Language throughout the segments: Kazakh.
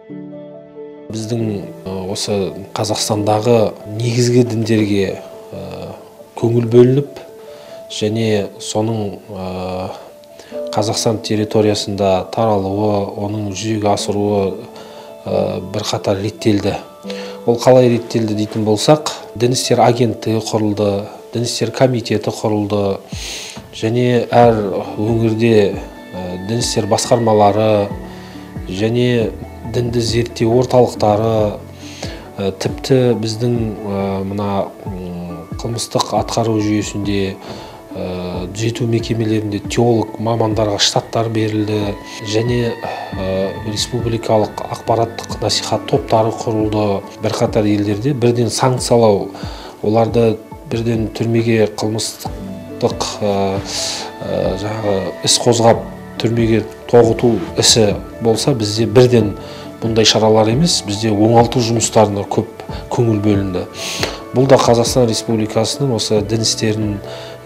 Біздің осы Қазақстандағы негізгі діндерге көңіл бөлініп, және соның Қазақстан территориясында таралуы, оның жүзеге асыруы бірқатар реттелді. Ол қалай реттелді дейтін болсақ, дін істері агенттігі құрылды, дін істері комитеті құрылды, және әр өңірде дін істері басқармалары және дінді зерттеу орталықтары, тіпті біздің мына қылмыстық атқару жүйесінде, түзету мекемелерінде теолог мамандарға штаттар берілді, және республикалық ақпараттық насихат топтары құрылды. Бірқатар елдерде бірден санкциялау, оларды бірден түрмеге қылмыстық жаңағы іс қозғап түрмеге тоғыту ісі болса, бізде бірден бұндай шаралар емес, бізде оңалту жұмыстарына көп көңіл бөлінді. Бұл да Қазақстан Республикасының осы дін істерін,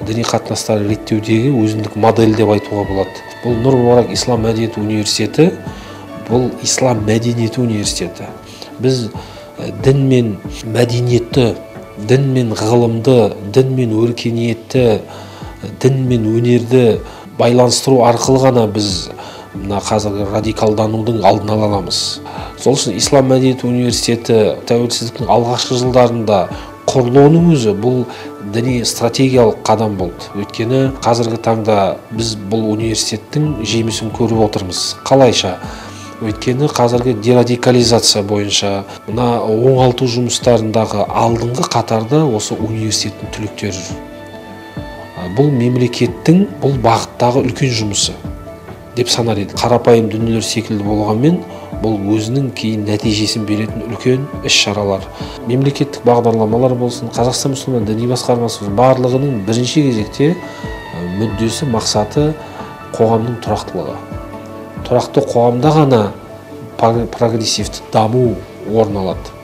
діни қатынастарын реттеудегі өзіндік модель деп айтуға болады. Бұл Нұр Мүбарак Ислам мәдениеті университеті, бұл Ислам мәдениеті университеті. Біз дін мен мәдениетті, дін мен ғылымды, дін мен өркениетті, дін мен өнерді байланыстыру арқылы ғана біз мына қазіргі радикалданудың алдын ала аламыз. Сол үшін Ислам мәдениеті университеті тәуелсіздіктің алғашқы жылдарында құрылуының өзі бұл діни стратегиялық қадам болды. Өйткені қазіргі таңда біз бұл университеттің жемісін көріп отырмыз. Қалайша? Өйткені қазіргі дерадикализация бойынша мына оңалту жұмыстарындағы алдыңғы қатарда осы университеттің түлектері жүр. Бұл мемлекеттің бұл бағыттағы үлкен жұмысы деп санар едік. Қарапайым дүниелер секілді болғанмен, бұл өзінің кейін нәтижесін беретін үлкен іс-шаралар. Мемлекеттік бағдарламалар болсын, Қазақстан мұсылман діни басқармасы болсын, барлығының бірінші кезекте мүддесі, мақсаты қоғамның тұрақтылығы. Тұрақты қоғамда ғана прогрессивті даму орын алады.